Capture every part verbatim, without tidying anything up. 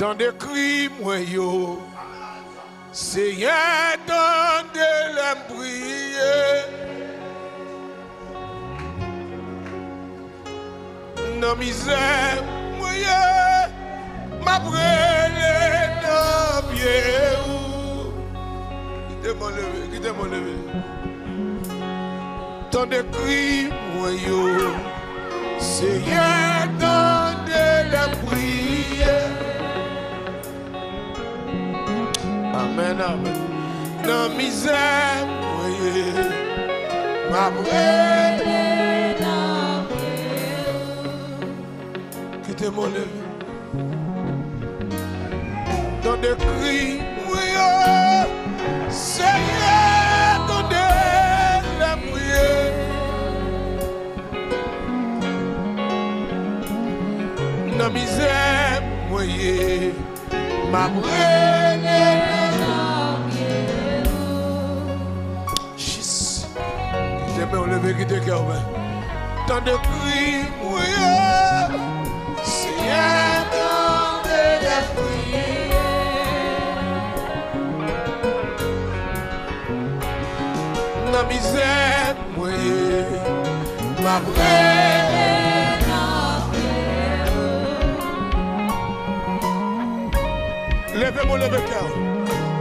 Tande kri mwen yo. Senyè, tande lè m priye. Nan mizè mwen ye, m ap rele nan pye ou. Kite mwen leve, kite mwen leve. Tande kri mwen yo. Senyè, tande lè m priye. Amèn, amèn. Nan mizè mwen ye, m ap rele nan pye ou. Kite mwen leve. Tande kri mwen yo. Senyè, tande lè m priye. Nan mizè mwen ye, m ap rele nan pye ou. Jis. Kite men w leve, kite kè w ouvè. Tande kri mwen yo. Senyè, tande lè m priye. Nan mizè mwen ye, m ap rele nan pye ou. Leve men w, leve kè w.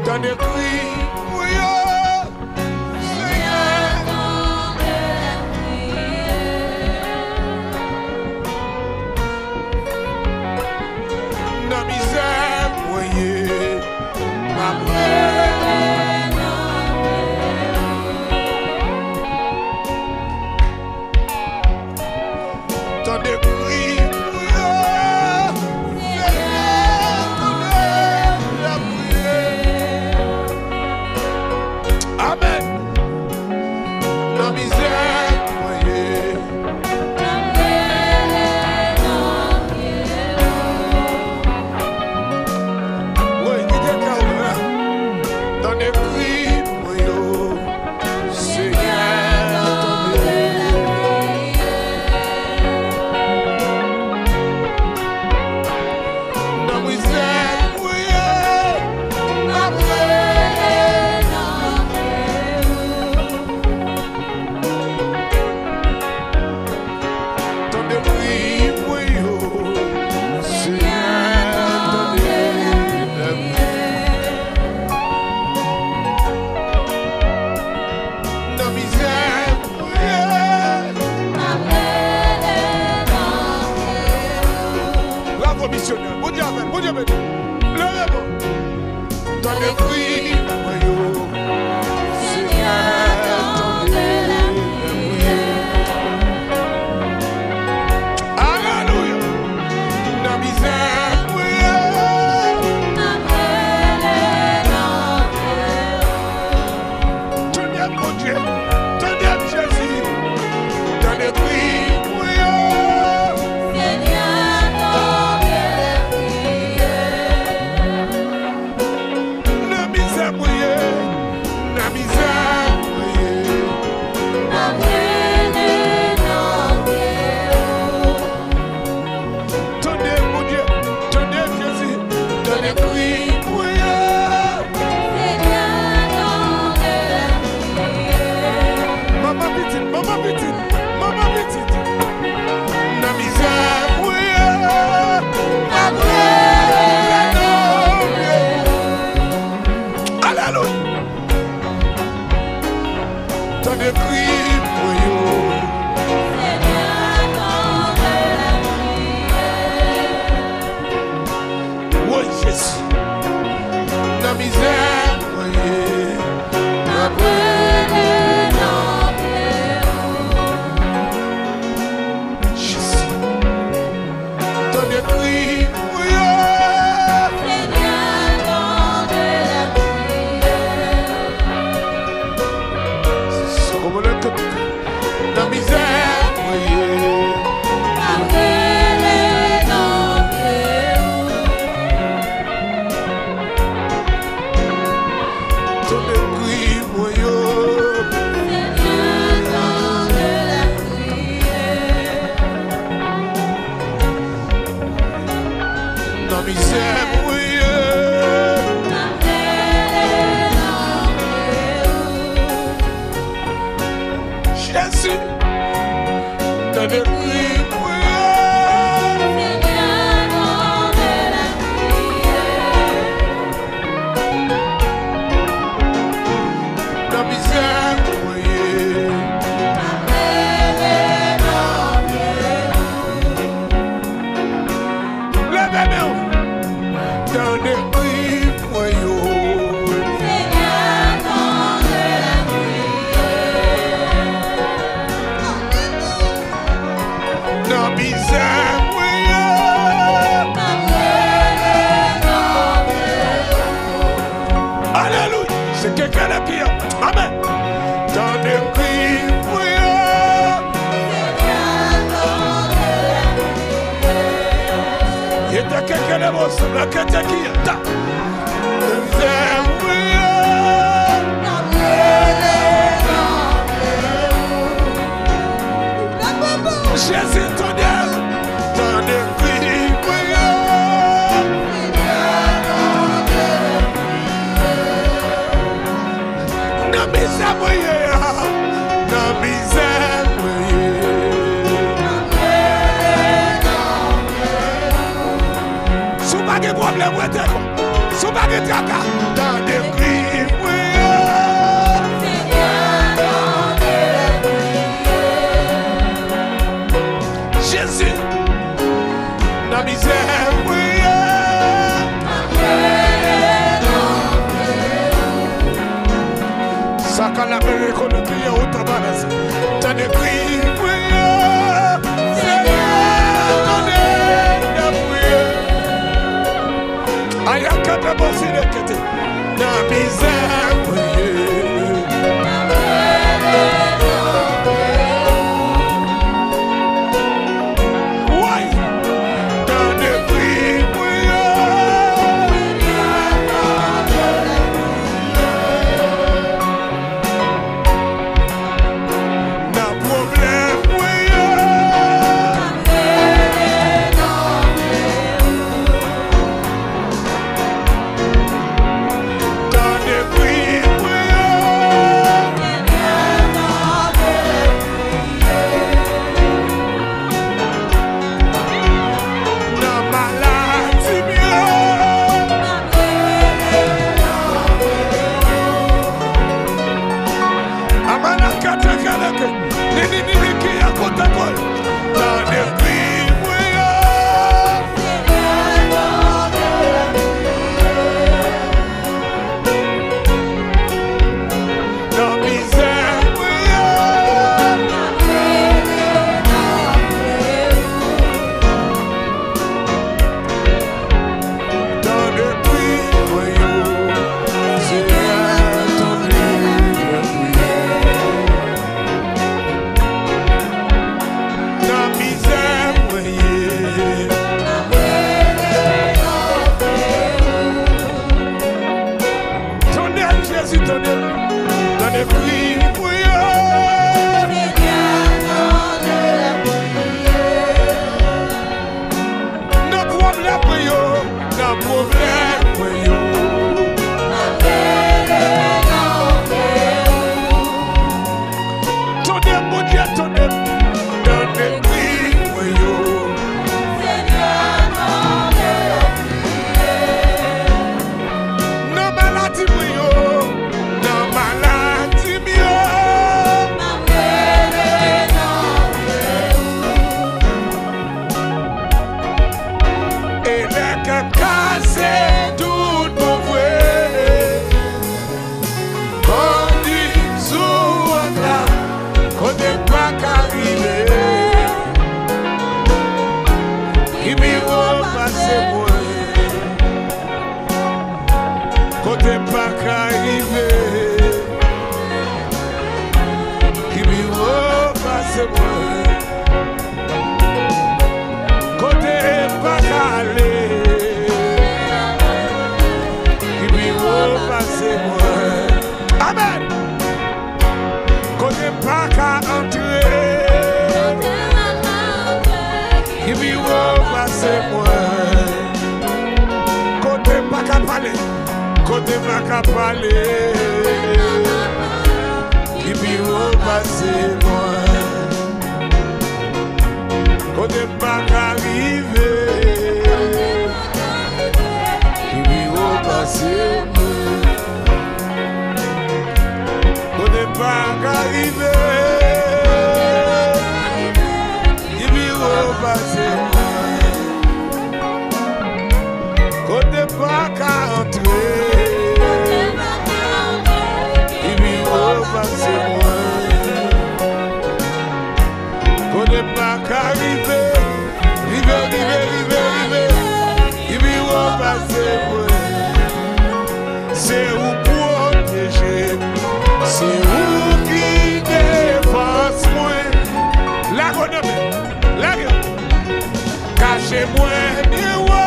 Tande kri mwen yo. Senyè, tande lè m priye. Nan mizè mwen ye, m ap rele nan pye ou. Tande kri mwen yo. Senyè, tande lè m priye. Amèn. Nan mizè mwen ye. Wi, kite kè w ouvè. Tande kri mwen yo. Senyè, tande. Nan mizè mwen ye, m ap rele nan pye ou. Tande kri mwen yo, Senyè, tande lè m priye. Nan mizè mwen ye. Bravo, misyonè. Bondye avè n, Bondye beni. Leve men w. Tande kri mwen yo. Senyè, tande lè m priye. Alelouya. Nan mizè mwen yo. Tande m, Bondye. Tande m, Jezi. Tande kri mwen yo. Senyè, tande lè m priye. Nan mizè mwen ye. Nan mizè mwen ye. M ap rele nan pye ou. Tande, Bondye, tande, Jezi, tande kri mwen yo. Senyè, tande m priye. Manman pitit, manman pitit, manman pitit. Nan mizè mwen yo, m ap rele nan pye ou. Alelouya. Tande kri mwen yo. Senyè, tande m priye. Woy, Jezi. Nan mizè mwen ye. M ap rele nan pye ou. Jezi. Tande kri mwen yo. Senyè, tande lè m priye. Nan mizè mwen ye. M ap rele nan pye ou. Tande kri mwen yo. Nan mizè mwen ye. Leve men w. Tande kri mwen yo. Senyè, tande lapriyè. Nan mizè mwen yo. Alelouya. Se kekele ki an. Amèn. Tande kri mwen yo. Ye te kekele mo sanble kete ki an. Ta. Mizè mwen yo. Jezi, tande, tande kri mwen yo. Nan mizè mwen ye a, nan mizè mwen ye. Si w pa gen pwoblèm, rete kon. Si w pa gen traka, tande kri mwen yo. Jezi, nan mizè mwen ye. Sa ka la mele kono kriye ou ta balans. Tande kri mwen yo. Senyè, tande lapriyè. Ayakata bosilekete. Nan mizè mwen ye. Woy! Tande kri mwen yo. Nan pwoblèm mwen yo. Tande kri mwen yo. Nan maladi m yo. Amanakatakaleke. Nini nini ki akotakol. Tande kri mwen yo. Nan mizè mwen yo. Tande kri mwen yo. Senyè, tande lapriyè. Nan mizè mwen ye. Tande Jezi, tande. Tande kri mwen yo. Nan pwoblèm mwen yo, nan pwoblèm mwen yo. Tande Bondye, tande, tande kri mwen yo. Nan maladi mwen yo, nan maladi m yo. E lè kè m kase tout bon vre. Bandi sou wòt la, kote m pa ka rive. Ki pi wo pase mwen. Kote m pa ka rive. Ki pi wo pase mwen. Kote m pa ka ale. Ki pi wo pase mwen. Amèn. Kote m pa ka antre. Ki pi wo pase mwen. Kote m pa ka pale. Kote m pa ka pale. Ki pi wo pase mwen. Kote m pa ka rive, ki pi wo pase mwen. Kote m pa ka rive, ki pi wo pase mwen. Kote m pa ka antre, ki pi wo pase mwen. Kote m pa ka rive, rive, rive, rive, rive, ki pi wo pase mwen. Se ou pwoteje m, se ou ki defans mwen. Lage w nan men, lage w. Kache mwen byen wo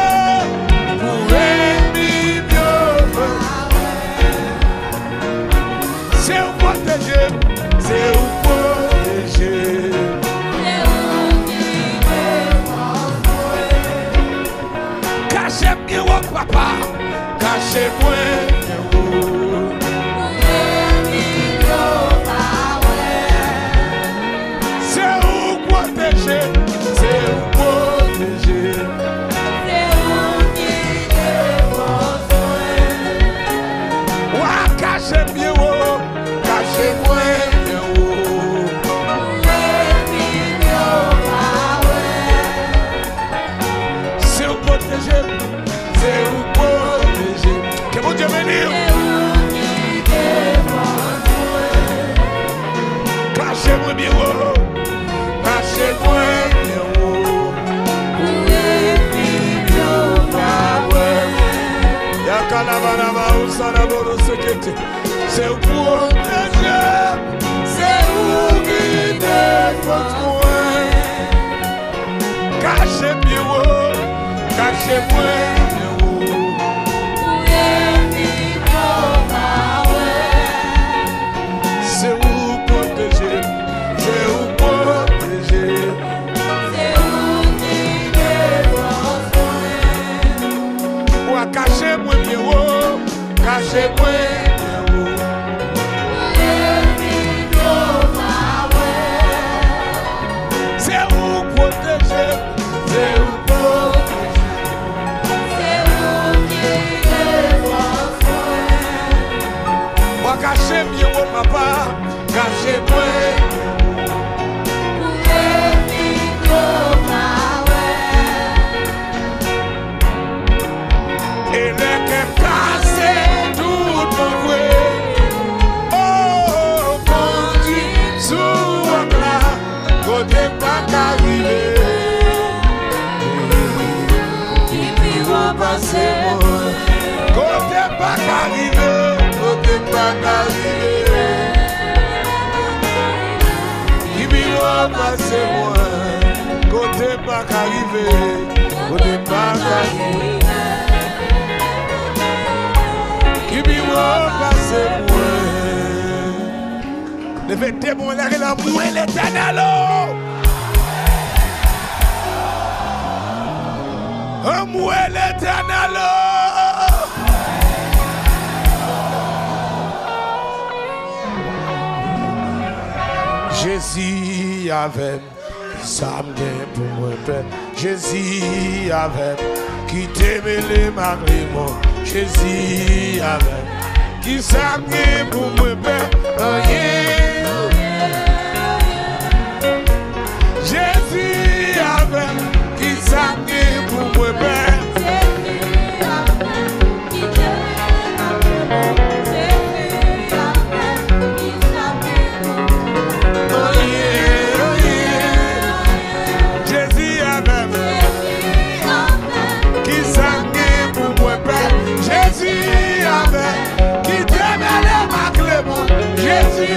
pou ènmi m yo pa wè. Se ou pwoteje m, se ou pwoteje m. Kache m byen wo, papa. Kache mwen byen wo. Se ou pwoteje, se ou pwoteje. Wa kache m byen wo, kache mwen byen wo. Se ou pwoteje m, se ou pwoteje m. Ke Bondye beni w. Kache mwen byen wo, kache mwen byen wo. Pou ènmi m yo pa wè. Yakalabalaba, osanaboro sekete. Se ou pwoteje m, se ou ki defans mwen. Kache m byen wo, kache mwen byen wo. Pou ènmi m yo pa wè. Se ou pwoteje m, se ou pwoteje m. Se ou ki defans mwen. Wa kache mwen byen wo. Kache mwen byen wo. Pou ènmi m yo pa wè. Se ou pwoteje m, se ou pwoteje m. Se ou ki defans mwen. Wa kache m byen wo, papa. Kache mwen byen wo. Pou ènmi m yo pa wè. E lè kè m kase tout mwen vre. O, kondui m sou wòch la, kote m pa ka rive. Ki pi wo pase mwen. Kote m pa ka rive, kote m pa ka rive. Ki pi wo pase mwen. Kote m pa ka rive, kote m pa ka rive. Ki pi wo pase mwen. Leve de men w, lage l, anmwe Letènèl o. Anmwe Letènèl o. Jezi avè m. Kisa m gen pou mwen pè? Jezi avè m. Kite m mele m ak lemon. Jezi avè m. Kisa m gen pou mwen pè? Anyen. Jezi avè m. Kisa m gen pou mwen pè? Jezi avè m. Kisa m gen pou mwen pè? Jezi avè m. Kite m mele m ak lemon. Jezi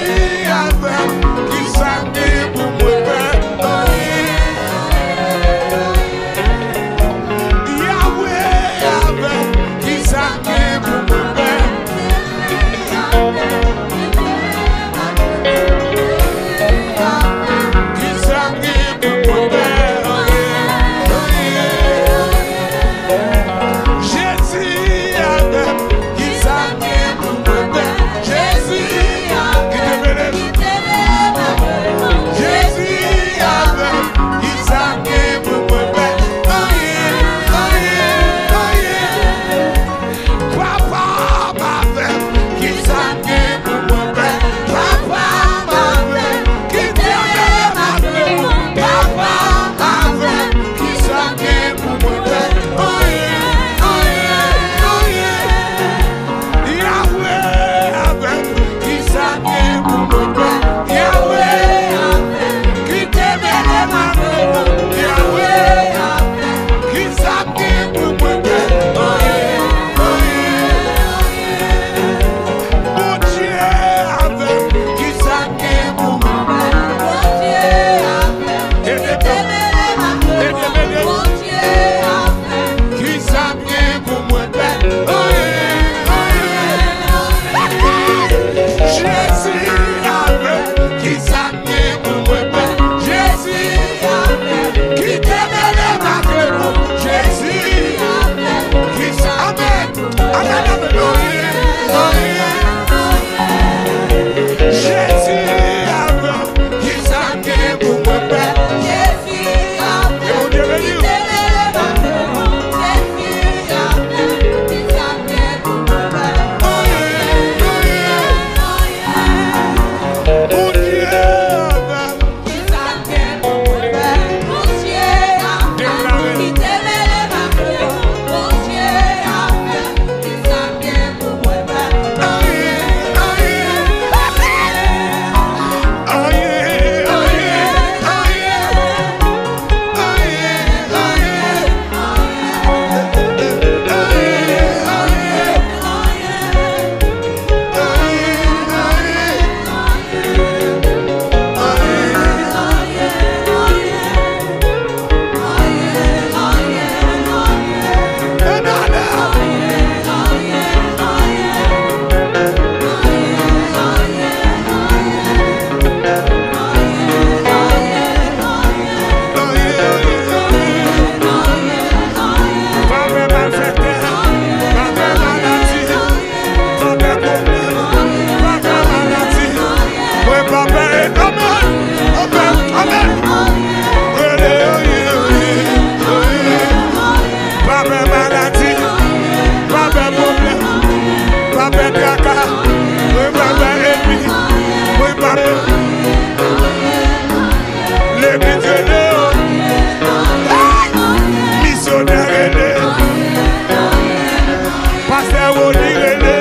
Pastè Rony rele.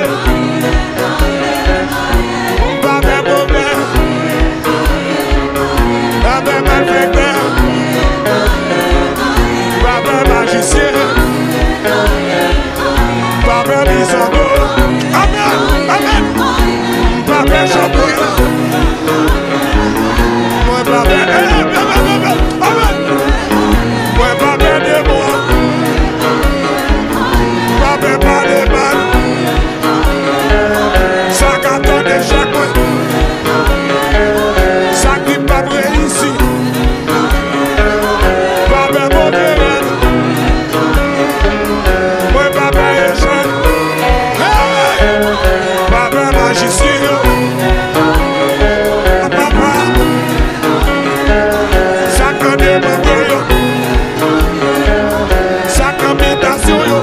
M pa pè pwoblèm. M pa pè malfektè. M pa pè majisyen. M pa pè mizango. Amèn, amèn. M pa pè chanpouy. Mwen pa pè, eh, eh, eh, eh, eh, amèn. Mwen pa pè demon. Pa pè pale mal. Sa k ap tande chak mwen. Sa ki p ap reyisi. Pa pè move rèv. Mwen pa pè echèk. Hey! Pa pè majisyen yo. Papa. Sa k nan demanbre yo. Sa k nan bitasyon yo.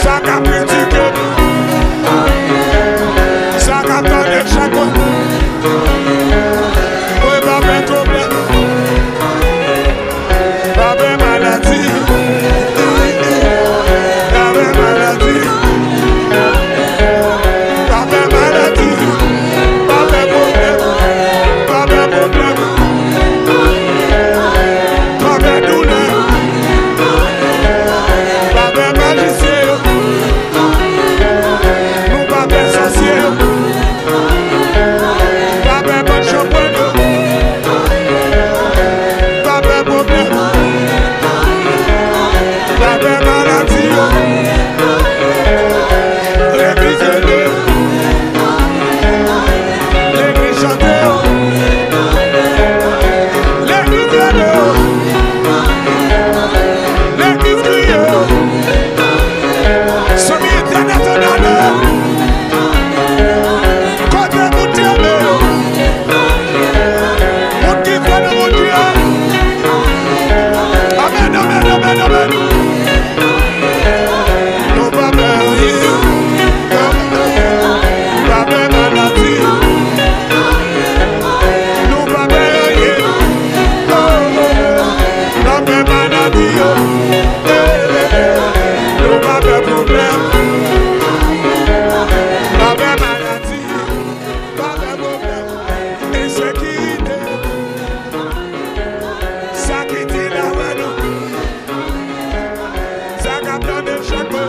Sa k ap kritike. Sa k ap tande chak mwen. Mwen pa pè pwoblèm. Pa pè maladi. Pa pè maladi. Pa pè maladi. Pa pè pwoblèm. Pa pè pwoblèm. Pa pè doulè. Pa pè majisyen yo. Nou pa pè sòsye yo. Pa pè bann chanpwèl yo. Pa pè pwoblèm. Pa pè maladi yo. Legliz rele. Legliz chante. Legliz rele. Legliz kriye. Sanmi entènasyonal yo. Kote moun ki renmen yo? Moun ki kwè nan Bondye. Amèn, amèn, amèn, amèn. Nou pa pè anyen. Pa pè maladi. Nou pa pè anyen. Pa pè maladi yo. Nou pa pè pwoblèm. Pa pè maladi. Pa pè pwoblèm. Ensekirite. Sa ki di la wè nou. Sa k ap tande chak mwen.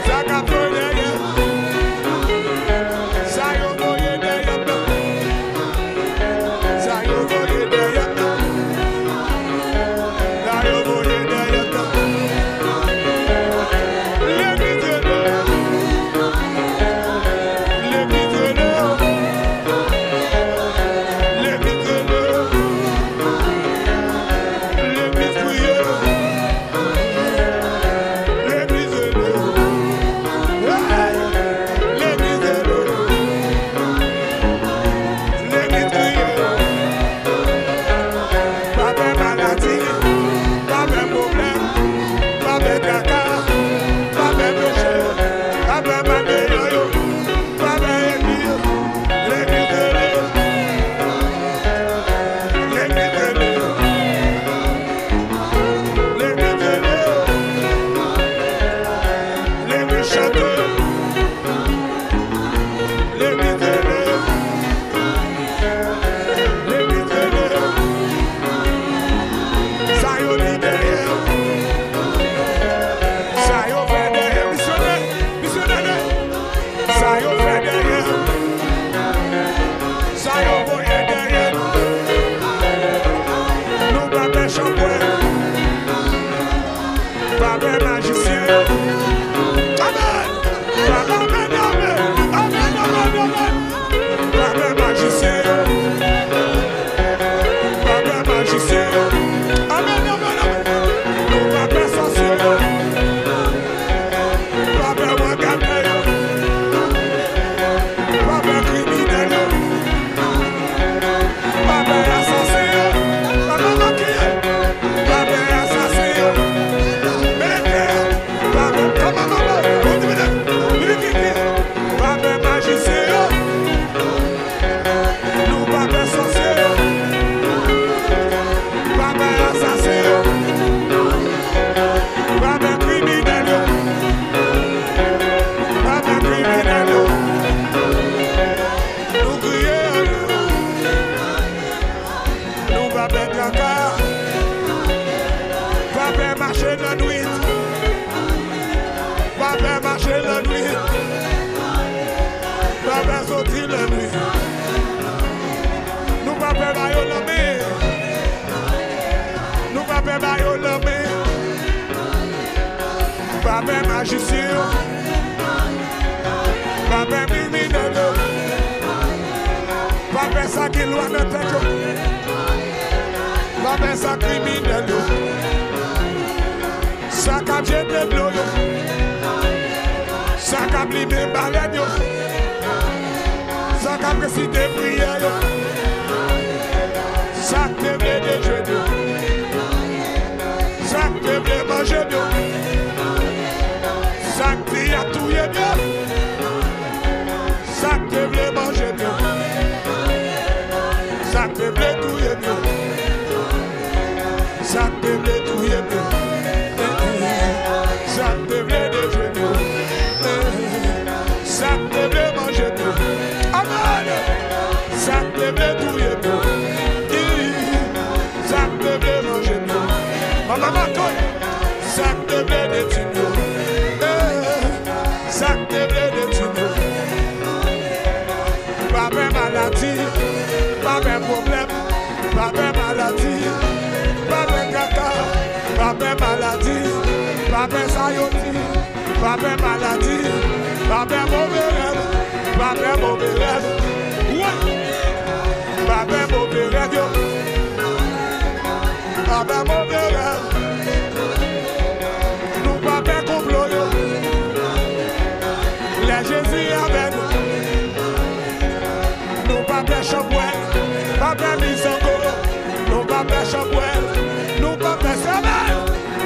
Sa k ap voye dèyè. Sa yo voye dèyè m nan. Sa yo voye dèyè m nan. Sa yo voye dèyè m nan. Legliz rele. Legliz rele. Legliz rele. Legliz kriye. Legliz rele. Hey! Legliz rele. Legliz kriye. Pa pè maladi. Pa pè pwoblèm. Pa pè traka. Pa pè peche. Pa pè malveyan yo. Pa pè ènmi yo. Legliz rele. Legliz rele. Legliz rele. Legliz chante. Legliz rele. Legliz rele. Sa yo di dèyè. Sa yo fè dèyè. Misyonè. Misyonè. Sa yo fè dèyè. Sa yo voye dèyè. Nou pa pè chanpwèl. Pa pè majisyen. Amèn. Pa, amèn, amèn. Amèn, amèn, amèn. Pa pè majisyen. Pa pè majisyen. Amèn, amèn, amèn. Nou pa pè sòsye. Pa pè wangata yo. Pa pè kriminèl yo. Pa pè asasen yo. Pa pè makiye. Pa pè asasen yo. Mete. Pa pè. Kòman, kòman? Bon, di mete. Li ki, ki. Mache lannwit. Pa pè mache lannwit. Pa pè soti lannwit. Nou pa pè ba yo lanmen. Nou pa pè ba yo lanmen. Pa pè majisyen yo. Pa pè kriminèl yo. Pa pè sa gen lwa nan tèt yo. Pa pè sa kriminèl yo. Sa k ap jete dlo yo. Sa k ap limen balèn yo. Sa k ap resite priyè yo. Sa k te vle dejwe yo. Sa k te vle manje m yo. Sa k di y ap touye m yo. Sa k te vle manje m yo. Sa k te vle touye m yo. Sa k te vle touye m yo. Sa k te vle dejwe m yo. Sa k te vle manje m yo. Amèn. Sa k te vle touye m yo. Sa k te vle manje m yo. Manman Makoy. Sa k te vle detwi m yo. Eh, sa k te vle detwi m yo. Pa pè maladi, pa pè pwoblèm, pa pè maladi, pa pè kaka, pa pè maladi, pa pè sa yo di. Pa pè maladi, pa pè move rèv, pa pè move rèv. Wi. Pa pè move rèv yo. Pa pè move rèv. Nou pa pè konplo yo. Lè Jezi avè nou. Nou pa pè chanpwèl, pa pè mizango. Nou pa pè chanpwèl, nou pa pè semèl.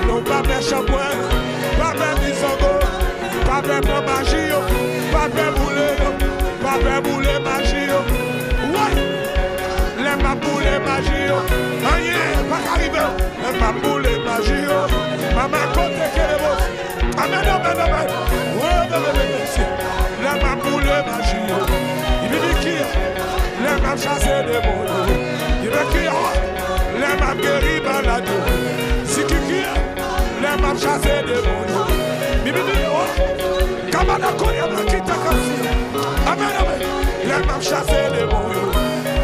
Nou pa pè chanpwèl, pa pè mizango, pa pè pran maji yo, pa pè boule yo, pa pè boule maji yo. Woy! Lè m ap boule maji yo, anyen pa ka rive w. Lè m ap boule maji yo, mama kote kelebos. Amèn, amèn, amèn. Woy, bebe, bebe, si. Lè m ap boule maji yo, ibi ki, lè m ap chase demon yo, ibi ki, lè m ap geri malad yo, si ki ki, lè m ap chase demon yo. Bibibi, oh. Kamada koye blan ki ta kasi. Amèn, amèn. Lè m ap chase demon yo.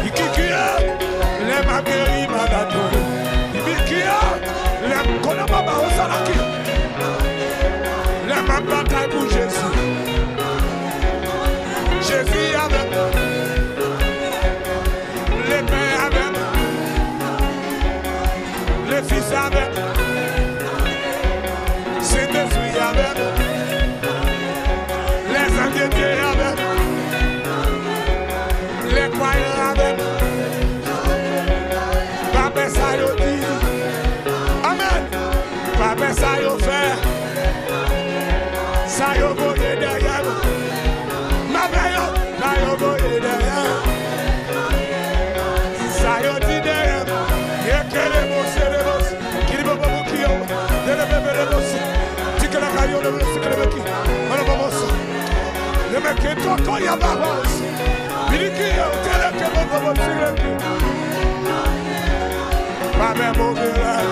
Ikikiye. Lè m ap geri malad yo. Bibikiye. Lè m konnen mwen ba ou sa la ki. Lè m ap batay pou Jezi. Jezi avè m. Lepè avè m. Lefis avè m. Sentespri avè m. Lèzanj de Dye avè m. Lèkwayan avè m. Pa pè sa yo di. Amèn. Pa pè sa yo fè. Sa yo voye dèyè m. M ap fè yo. Sa yo voye dèyè m. Sa yo di dèyè m. Ye kele mo se de mo. Kili bobo mo ki yo. Dele bebe de mo si. Tike la kayo de mo si kele beki. Mano bobo so. Ye me ke to ko ya ba ba si. Bili ki yo. Kele ke bobo mo si le ki. Pa fè move rèv.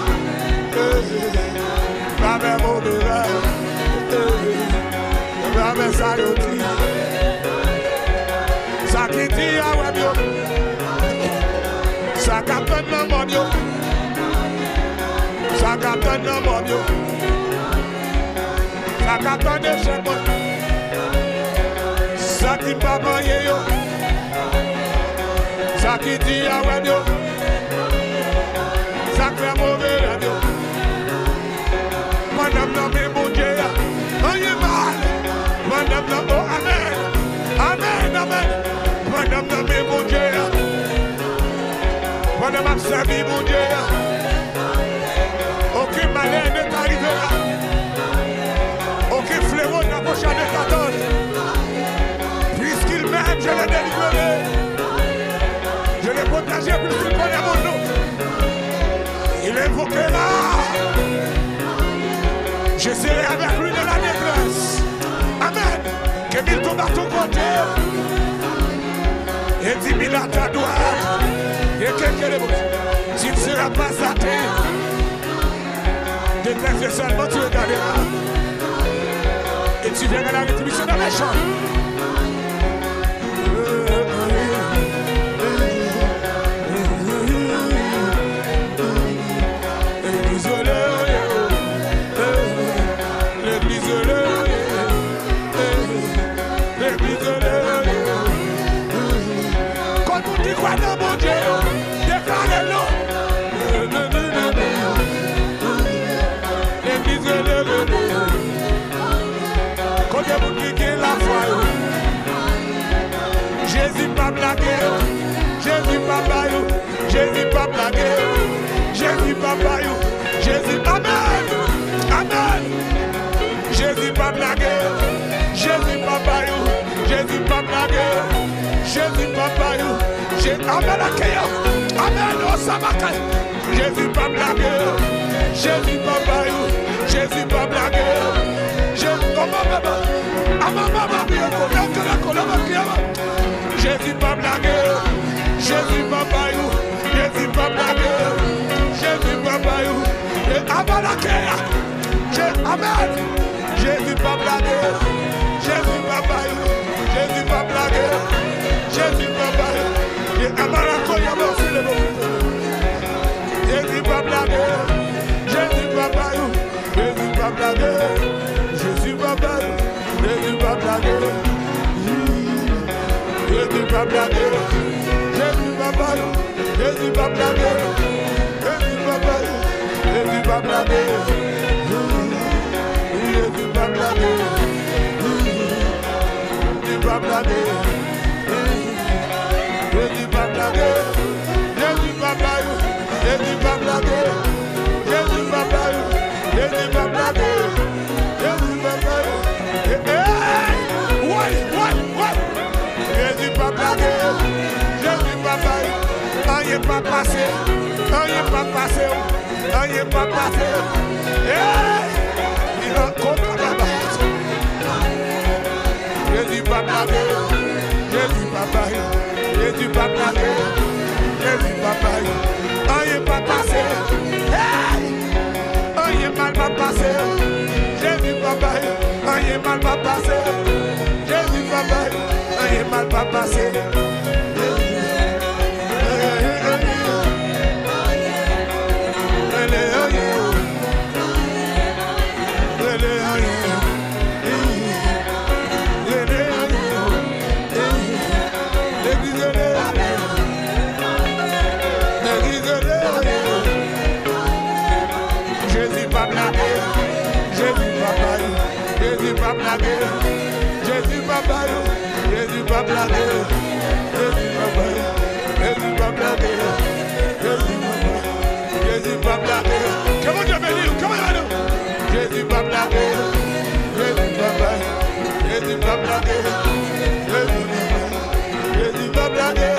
Eh, pa fè move rèv. Eh, pa fè sa yo di. Sa ki di a wè m yo. Sa k ap tann nan mòn yo. Sa k ap tann nan mòn yo. Sa k ap tann echèk mwen. Sa ki pa manyen yo. Sa ki di a wè m yo. Sa k fè move rèv yo. Pandan m nan men Bondye a. Anyen mal. Pandan m nan, oh, amèn. Amèn, amèn. Pandan m nan men Bondye a. Pandan m ap sèvi Bondye a. Okenn malè ne t'arrivera. Okenn flewo n'approchera de ta tente. Puisqu'il m'aime, je le délivrerai. Je l'ai protégé puisqu'il connaît mon nom. Il invoquera. Je serai avec lui dans la détresse. Amen. Ke mil tonbe à ton côté et dix mille à ta droite, et que, que le, tu ne seras pas atteint. De Lève seulement, tu regardes là. Et tu verras la rétribution dans les champs. Legliz rele, legliz rele, legliz rele. Kot moun ki kwè nan Bondye yo, deklare non. Legliz rele, rele. Kote moun ki gen lafwa yo? Jezi p ap lage yo. Jezi p ap ba yo. Jezi p ap lage yo. Jezi p ap ba yo. Jezi, amèn. Amèn. Jezi p ap lage yo. Jezi p ap ba yo. Jezi p ap lage yo. Jezi p ap ba yo. Je-, amèn, akeye yo. Amèn, osabakay. Jezi p ap lage yo. Jezi p ap ba yo. Jezi p ap lage yo. Jezi, kòman baba? Amama babi yo ko, yo ko, yo ko, yo ko, yo ko. Jezi p ap lage yo. Jezi p ap ba yo. Jezi p ap lage yo. Jezi p ap ba yo. E abalake a. Je-, amèn. Jezi p ap lage yo. Jezi p ap ba yo. Jezi p ap lage yo. Jezi p ap ba yo. E abalako ya bo sile bo. Jezi p ap lage yo. Jezi p ap ba yo. Jezi p ap lage yo. Jezi p ap ba yo. Jezi p ap lage yo. Jezi p ap lage yo. Jezi p ap ba yo. Jezi p ap lage. Jezi p ap lage. Jezi p ap lage. Jezi p ap lage. Jezi p ap lage. Jezi p ap lage. Jezi p ap lage. Jezi p ap lage. Jezi p ap lage. Jezi p ap lage. Jezi p ap lage. Hey! Woy, woy, woy! Jezi p ap lage. Jezi p ap lage. Anyen p ap pase. Anyen p ap pase. Anyen p ap pase. Hey! Li nan koka baba. Jezi p ap lage. Jezi p ap lage. Jezi p ap lage. Jezi p ap lage. Anyen p ap pase. Hey! Anyen mal p ap pase. Jezi p ap lage. Anyen mal p ap pase. Jezi p ap lage. Anyen mal p ap pase. Rele anyen. Rele anyen. Rele anyen. Legliz rele anyen. Legliz rele anyen. Jezi p ap lage. Jezi p ap lage. Jezi p ap lage. Jezi p ap lage. Jezi p ap lage. Jezi p ap lage. Jezi p ap lage. Jezi p ap lage. Ke Bondye beni w. Ke Bondye beni w. Jezi p ap lage. Jezi p ap lage. Jezi p ap lage. Jezi p ap lage. Jezi p ap lage.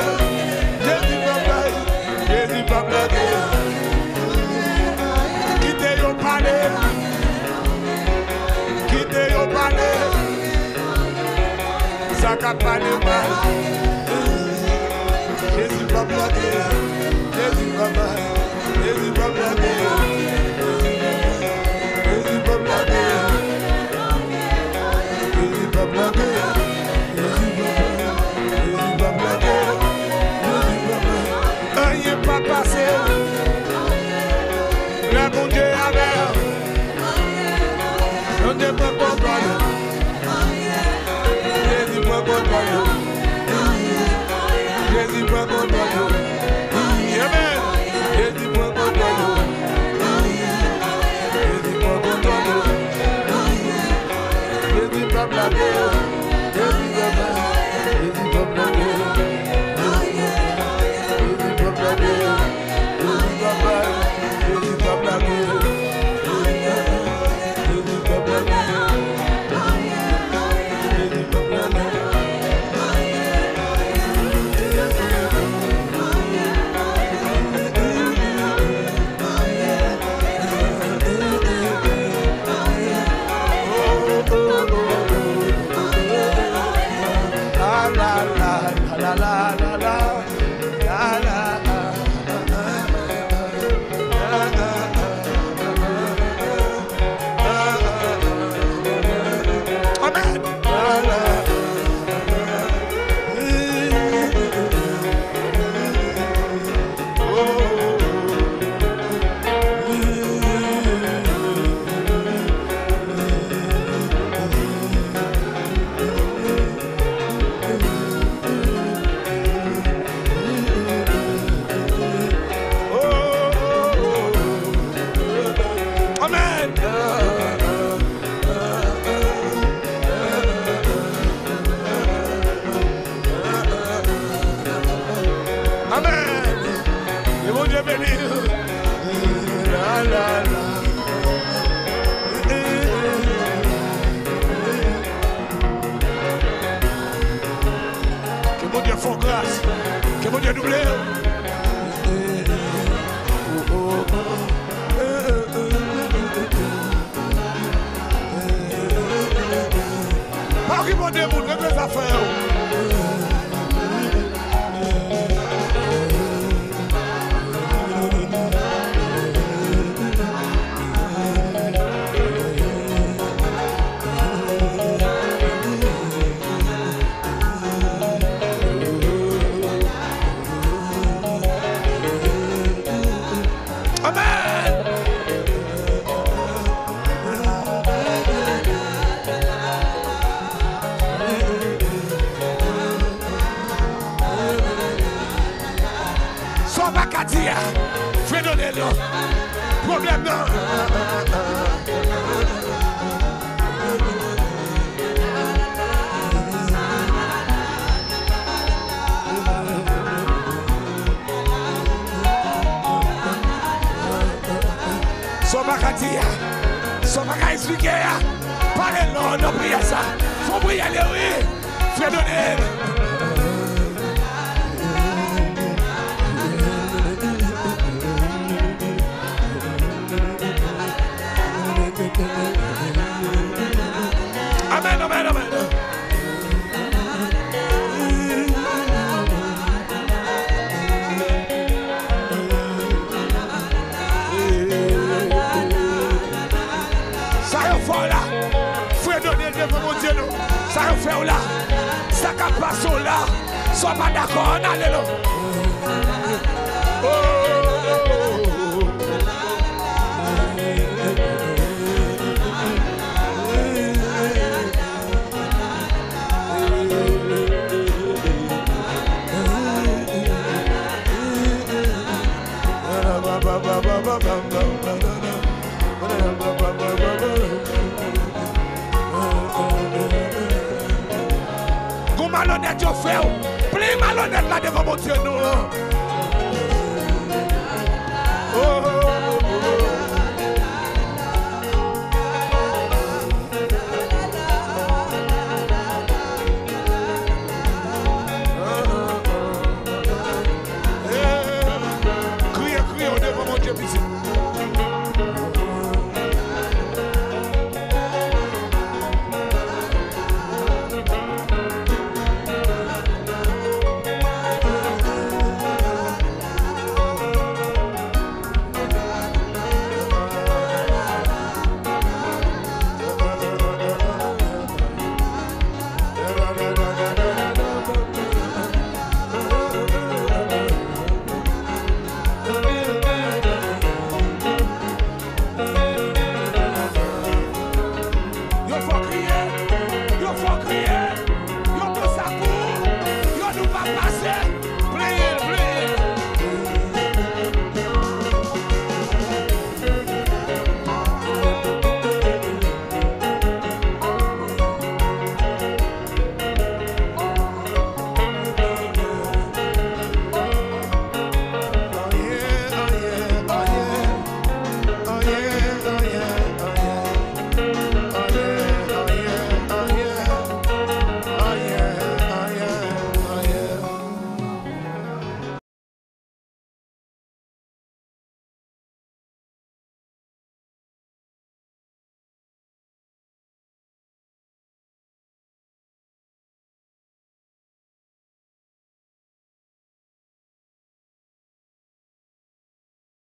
Jezi p ap lage. Jezi p ap lage. Kite yo pale. Kite yo pale. Sa k ap pale mal. Jezi p ap lage. Jezi p ap lage. Jezi p ap lage. Jezi p ap lage. Jezi p ap lage. Jezi p ap lage. Jezi p ap lage. Anyen p ap pase. Lè Bondye avè w. Bondye pran kontwòl. Jezi pran kontwòl yo. Jezi pran kontwòl yo. Amen. Jezi pran kontwòl yo. Jezi pran kontwòl yo. Jezi p ap lage yo. Jezi p ap lage. Jezi p ap lage yo. Jezi p ap lage yo. Jezi p ap lage yo. Ke Bondye double w. Pa okipe de moun, regle zafè w. Amèn! Sa w pa ka di a, Fredonel, pwoblèm nan. Sa w pa ka di a, sa w pa ka esplike a, pale non nan priyè sa. Fò priyè li wi. Fredonel. Amèn, amèn, amèn. Sa yo fè w la, Fredonel devan Bondye nou. Sa yo fè w la, sa k ap pase w la, sa w pa dakò, ann ale non. Oh. Gon malonèt yo fè w, plen malonèt la devan Bondye nou an.